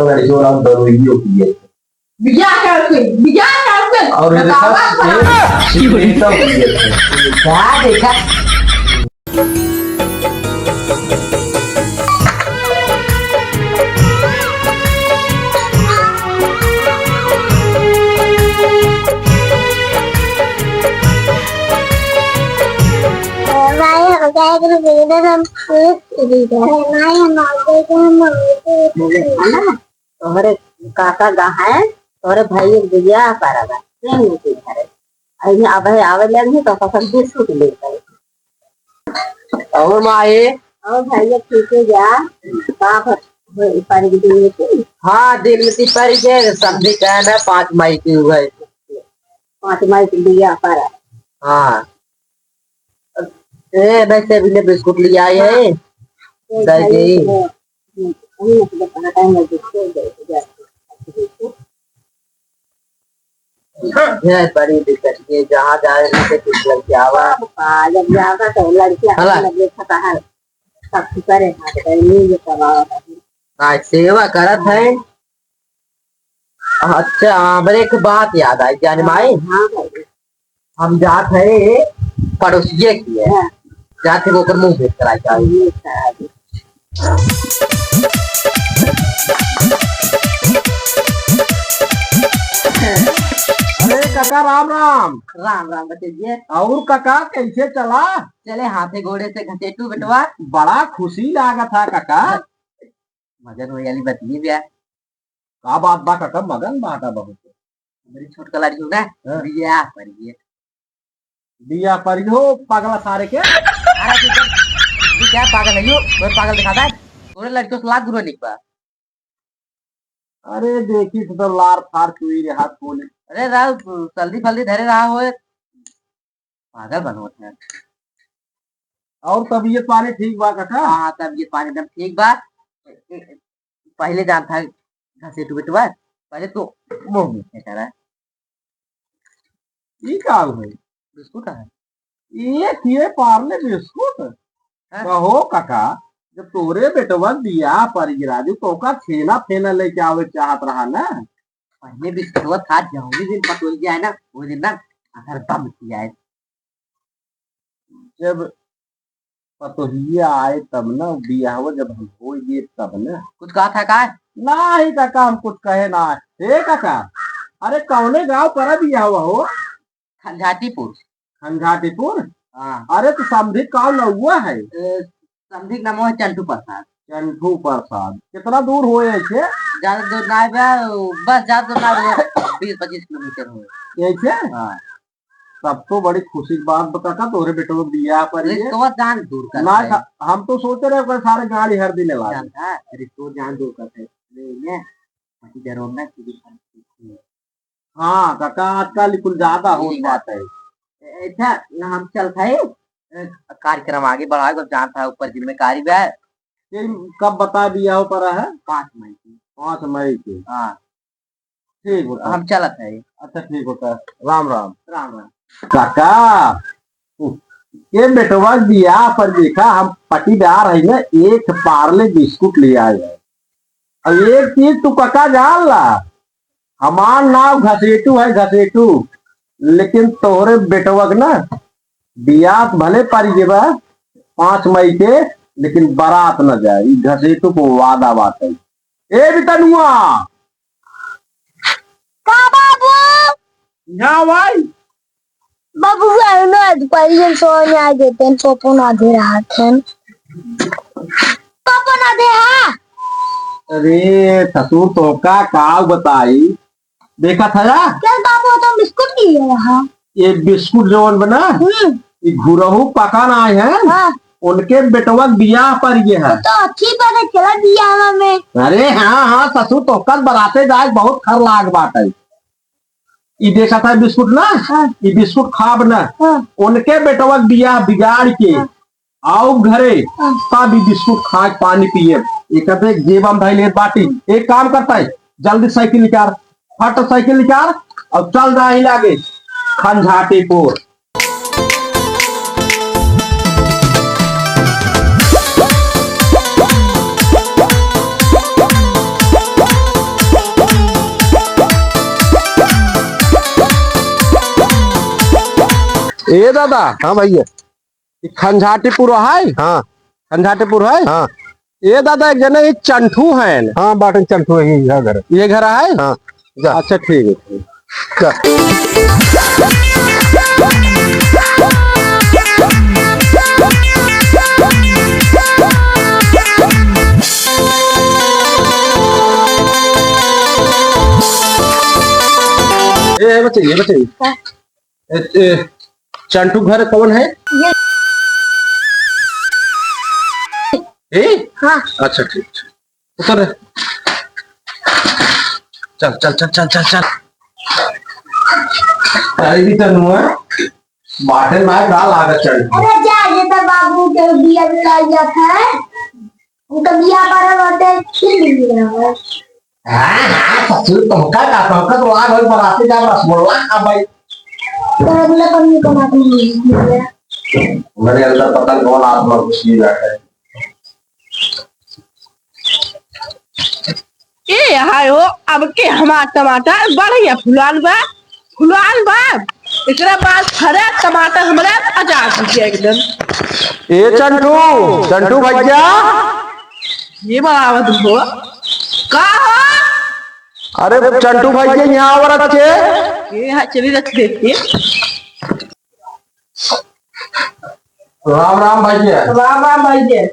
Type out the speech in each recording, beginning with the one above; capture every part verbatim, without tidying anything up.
लड़कियों ना दवाइयों पिए थे। बिया करके, बिया करके। और ये देखा, बतावा ये भला। सिगरेटों पिए थे। क्या देखा? तोहरे काका गा है, तोहरे भाई एक बिया पारा बा, प्रेम के घरे। अइने अबहे आवे लगी तो पसंद बिस्कुट ले गए। और माए? और भैया ठीक है जा, का भ-, भ-, पानी की जरूरत है? हाँ, दिन में ती पारी के, समझी कहे ना, पाँच मई की हुआ है। पाँच मई के बिया पारा। हाँ। ए, वैसे भी ने बिस्कुट लिया है। हाँ। दे दे। ये बड़ी दिक्कत, ये जहाँ जाए, उनसे कुछ लड़के आवा। हाँ, जब जाता तो लड़के आने हला। लगे, खता है। सब करे, हाँ, तो ये सब आवा। हाँ, सेवा करत है। अच्छा, हाँ, बड़े एक बात याद आई, जान माई। हाँ, भाई। हम जात है पड़ोसिए की है। हाँ। जात है ओकर मुंह देख कर आई जाओ। ये साहब। अरे काका, राम राम। राम राम बचेजिए। और काका, कैसे चला? चले हाथे गोड़े से घसेटू बेटवा। बड़ा खुशी लागत है काका। मगन हो याली बतिए ब्या। का बात बा काका, मगन बाटा बहुत। मेरी छोटका लड़की हो ना, हाँ। बिया परी है। बिया परी हो, पागला सारे के। अरे तू क्या, तू क्या पागल है यो? मैं पागल दिखाता है। तोरे लड़कियों से लाख गुरु निकपा। अरे देखी तो लार फार चुई रे हाथ कोने। अरे राव, सल्दी फल्दी धरे रहा होए। पागल बनोत है। और तबीयत पानी ठीक बा काका? हाँ, तबीयत पानी एकदम ठीक बा। ए, ए, पहले जान था घसेटू बेटवा, पहले तो मुंह में से करा। ई का है? बिस्कुट है। ये किए पारले बिस्कुट? हाँ। कहो काका, जब तोरे बेटवा बियाह पर गिरा दी, तो ओका छेना फेना लेके आवे चाहत रहा ना? पहले बिस्कुटवा था, जौनी दिन पतोई जाए ना, वो दिन ना अगर बम किया है। जब पतोहिया आए तब ना, बियाहवा जब हम हो गए तब ना। कुछ कहा था का? नाही काका, हम कुछ कहे ना। हे काका, अरे कौने गांव पर बियाहवा हो? खंझाटीपुर। खंझाटीपुर? हाँ। अरे तो समधी का नौवा है? ए, समधी का नाम है चंटू प्रसाद। चंटू प्रसाद। कितना दूर हो ऐसे? ज्यादा दूर ना है बा, बस ज्यादा दूर ना है, बीस पच्चीस किलोमीटर हो। ऐसे? हाँ। तब तो बड़ी खुशी की बात बा काका, तोरे बेटवा बियाह पर ये। रिश्तवा जान दूर कर ना है। हम तो सोच रहे हैं सारे गाड़ी हर दिन ला। जानता, रिश्तवा जान दूर कर है। ले, ले। बाकी डरो ना कि हाँ, काका, आजकल कुल ज्यादा होत बात है। ए, अच्छा, ना हम चलत है, ए, कार्यक्रम आगे बढ़ावे, अब जानत है, ऊपर जिम्मेदारी बा। ये कब बता दिया हो पड़ा है? पाँच मई की। पाँच मई की। हाँ। ठीक होता। हम चलत है। अच्छा, ठीक होता। राम राम। राम राम। काका, ये बेटवा बियाह पर देखा, हम पटीदार है ना, एक पारले बिस्कुट ले आए हैं। अब एक चीज तू काका जान ला, हमार नाम घसेटू है, घसेटू, लेकिन तोहरे बेटवा के ना बियाह भले पारी जेबा पाँच मई के, लेकिन बारात न जाए, ई घसेटू को वादा बात है। ए बितनुआ, का बाबू? यहाँ भाई। बाबू, आए ना, आज पहले सोने आ गए थे, सोपो ना दे रहा थे। सोपो ना दे, हाँ। अरे, ससुर तो का, का बताई? देखा था या? क्या बाबू, तो बिस्कुट लिए रहा। ये बिस्कुट जौन बना, हम्म। ये घुरहू पका ना आए हैं। हाँ। उनके बेटवा बियाह पर ये है। तो अच्छी बात है, चला बियाह में। अरे हाँ, हाँ, ससुर तो कल बराते जाए, बहुत खर लाग बात है। ई देखा था बिस्कुट ना, हाँ। ई बिस्कुट खाब ना। हाँ। उनके बेटवा बियाह बिगाड़ के हाँ। आओ घरे, हाँ। तब ई बिस्कुट खाए, पानी पिए। एक आधे जेबा में धइले बाटी। एक काम करता है, जल्दी साइकिल निकाल, फट साइकिल निकाल और चल जाए लागे खंझाटीपुर। ए दादा। हाँ भइया। ई खंझाटीपुर है? हाँ। खंझाटीपुर है? हाँ। ए दादा, एक जने ई चंठू हैं। हाँ, बाटन चंठू है, ये घर। ये घर है? हाँ, जा। अच्छा, ठीक है। जा। ए, ए, बच्चे, ये बच्चे। हाँ। ए, ए, चंटू घर कौन है? ये। ए? हाँ। अच्छा, ठीक, ठीक। उतर। चल, चल, चल। अरे, भी तनु है। बाटे ना का लागत चंटू। अरे, जा, ये तो बाबू के बिया बिलाई जात है। उनका बिया बारह बाटे, छीन लिया है। हाँ, हाँ, ससुर, तुमका का, तुमका तो आज होई बराती का रसगुल्ला खा भाई। रसगुल्ला कमी को बात नहीं है। मेरे अंदर पता नहीं कौन आत्मा घुस गई है। ए, हाय हो, अब के हमार टमाटर बढ़िया फुलाल बा। फुलाल बा, एकरा बाद फरे टमाटर हमरा आजाद हो गया एकदम। ए चंटू, चंटू भैया। ये बड़ा आवत हो। का हो? अरे चंटू भैया यहाँ आवा रखे। ये हाँ, चली रख देती। राम राम भैया। राम राम भैया।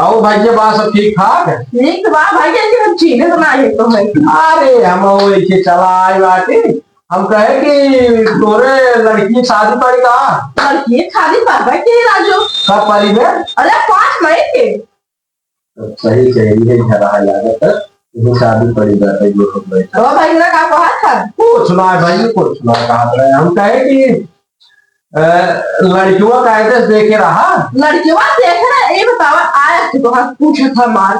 आओ भाई, ये बात सब ठीक ठाक है? ठीक तो बा भाई, ये हम चीन्हे तो ना है तो है। अरे, हम वो इसे चला आए बाटे। हम कहे कि तोरे लड़की की शादी पड़ी का? लड़की की शादी पड़ गई के राजू? कब पड़ी बे? अरे, पाँच मई के। तो सही कह रही है, घर आ लागत है। ये शादी पड़ी बात है, जो हम बैठा। तो भाई, मेरा का कहा था? कुछ ना है भाई, कुछ ना कहा था। हम कहे कि अ, लड़किवा का address देखे रहा? लड़किवा देखे रहा, ये बतावा, आया कि तोहार पूछे था मार।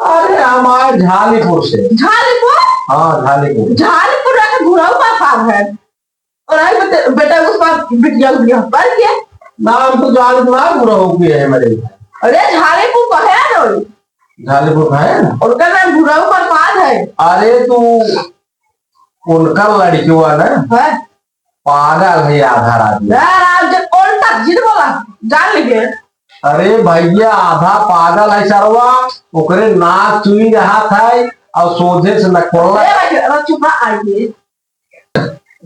अरे, हम आए झालीपुर से। झालीपुर? हाँ, झालीपुर। झालीपुर रहे घुराऊ का काम है। और आई बते-, बेटा, उस बार बिटिया, बिटिया पर के? नाम तो झालीपुर ना, घुराऊ के है मेरे। अरे, झालीपुर का है ना? झालीपुर का है ना? उनका नाम घुराऊ का काम है। अरे, तू उनका लड़किवा ना? हाँ। पागल है आधा रात में। यार, आप जब उल्टा जिन बोला, जान लीजिए। अरे भैया, आधा पागल है सरवा, ओकरे नाक चुई रहा था और सोझे से न खोला। ए भाई, अरे चुप रहा, आइए।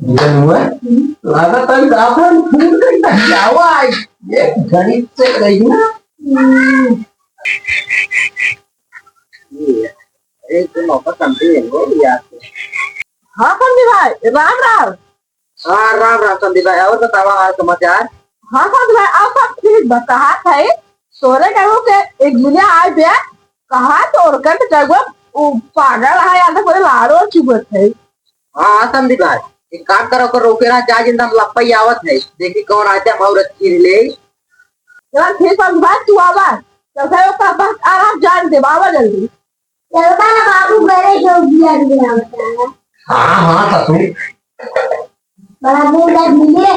निकल हुआ? हम्म। लगा था कि आप हम फोन करके क्या हुआ? ये गणित से रही ना। हम्म। ये, एक तो नौबत समझे हैं वो यार। हाँ, पंडित भाई, राम राम। हाँ, राम राम संदीप भाई, और बतावा हाल समाचार? हाँ संदीप भाई, आप सब ठीक बतावत है। तोरे कहू के एक दुनिया आए बे, कहा तो और कंट जगह उ पागल है, या तो कोई लाड़ो चुबत है। हाँ, हाँ संदीप भाई, एक काम करो, कर रोके रहा, जा जिंदा हम लप्पा ही आवत है, देखी कौन आते हम और चीर ले। चल ठीक संदीप भाई, तू आवा, तो भाई ओका बस आराम जान दे, आवा जल्दी। चलता ना बाबू, घरे जो दिया गया होता है। हाँ, हाँ, ससुर। बड़ा दूर तक मिले।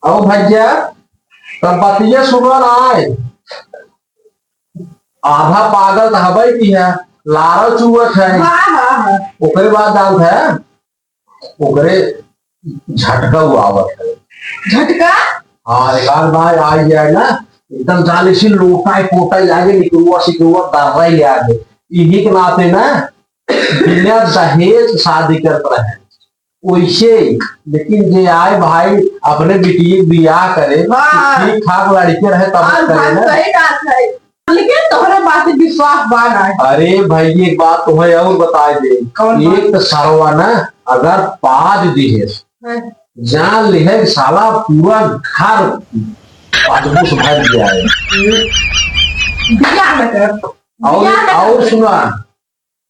आओ भैया, तब बतिया सुनो ना आए। आधा पागल तो हबे की है, लारो चुवत है। हाँ, हाँ, हाँ। ओकरे बाद जानत है, ओकरे झटका उ आवत है। झटका? हाँ, एक आध बार आ जाए ना, एकदम जाले से लोटा ही पोटा ही आगे, निकरुआ सिकरुआ दर्रा ही आगे। इही के नाते ना, बिना दहेज शादी करत रहे। वैसे ही, लेकिन जे आए भाई, अपने बिटिया के बियाह करे, हाँ। ठीक ठाक लड़के रहे, तब और करे बात ना। सही बात है। लेकिन तोहरे बात पे विश्वास बा ना। अरे भाई, एक बात तोहे और बताए दे। कौन बात? एक तो सरवा ना, अगर पाद दिहे, हाँ। जान लिहे साला पूरा घर बदबू से भर दिया है। बियाह न कर। और, बियाह न और कर। सुना,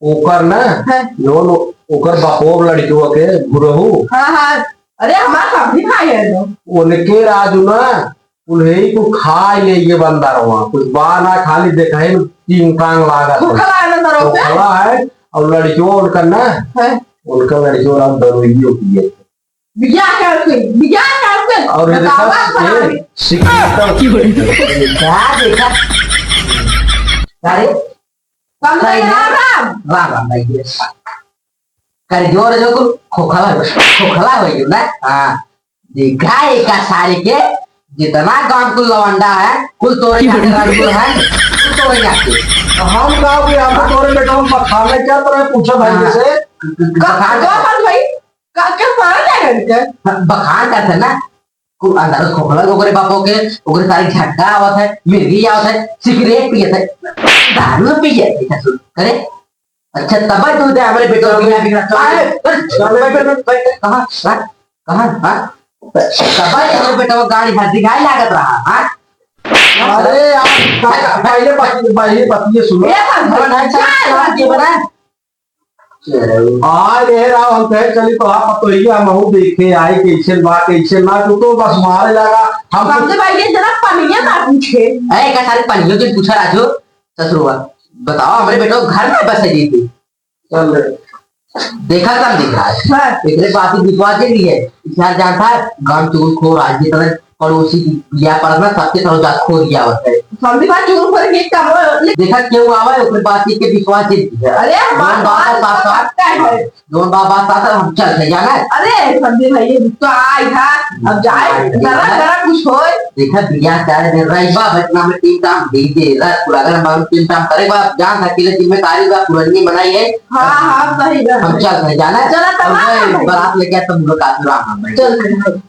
ओकर ना, हाँ। जौन ओकर बपोर लड़कियों के घुरहू। हाँ, हाँ। अरे, हमार समधी भाई है तो। उनके राजू ना, उन्हें ही कुछ खा ले ये बंदरवा, कुछ बा ना, खाली देखाई टींग टांग लागत है। खोखला है ना, दरो पे? खोखला है, और लड़कियों उनका ना, हाँ। उनका लड़कियों रात दरोइयों की है। बियाह करके, बियाह करके और ये बतावा देखा, साला। ये सिकंदर क्या देखा? अरे, कम से कम राम राम। राम राम भाई, ये कर जोर जो कुल खोखला हो, खोखला हो गयो ना। हाँ, देखा एका सारे के, जितना गांव कुल लवंडा है, कुल तोरे खातिर रंगुल है, कुल तोरे खातिर। तो हम का भी, हम तो तोरे बेटा हम बखान में क्या तरह पूछा भाई हाँ। जैसे? का, का बात भाई? का, का मारा जाएगा इनके? बखान करते ना, कु-, अंदर खोखला ओकरे बापो के, ओकरे सारे झट्टा आवत है, मिर्गी आवत है, सिगरेट पियत है, दारू पियत है, ससुर। करे? अच्छा, तब तू दे हमरे बेटो के बिना, बिना चल। अरे, अरे, चल, बैठ, बैठ, बैठ, कहाँ? हाँ? कहाँ? हाँ? तब हमरे बेटो गाड़ी हाथ दिखाई लागत रहा, हाँ? अरे यार, पहले बात, पहले बात ये सुनो। ए, बात, बात, बात, बात, बात, बात, आ रे राव, हम कहे चली तो आप तो ये हम हूँ देखे आए कैसे बा, कैसे ना, तू तो बस मारे लगा। हम समझे भाई, ये जना पनिया ना पूछे। अरे, का सारे पनियों के पूछा राजू, ससुरवा, बताओ, हमरे बेटो घर में बसे जी थी। चल रे। देखा कम दिख रहा है। हाँ। एकरे बात की विश्वास के लिए, इतना जानता है, गांव चुगलखोर आज की तरह पड़ोसी की बिया पर ना सबके तरह जात खो दिया होता है। समझी बात, चुगलखोर के काम ले- देखा क्यों आवा है, ओकरे बात के विश्वास जीत गया। अरे, हमार जौन बात बात है, साथ साथ पक्का है। जौन बात, बात साथ साथ हम चल जाए, जाना है? अरे, समझी भाई, ये तो आई था, अब जाए, आई, गरम, आई। गरम कुछ होए। देखा, बिया चाहे दिन रही बा, बचना में तीन काम दे दे, रात पूरा अगर हम तीन काम करे बा, जान था, अकेले जिम्मेदारी बा, पुरनिये बनाई है। हाँ, हाँ, सही बात हम है। चल जाए, जाना है? चला, तब हम आ जाए, जाए। बारात लेके आए, तब मुलाकात में राम राम भाई। चल, चल।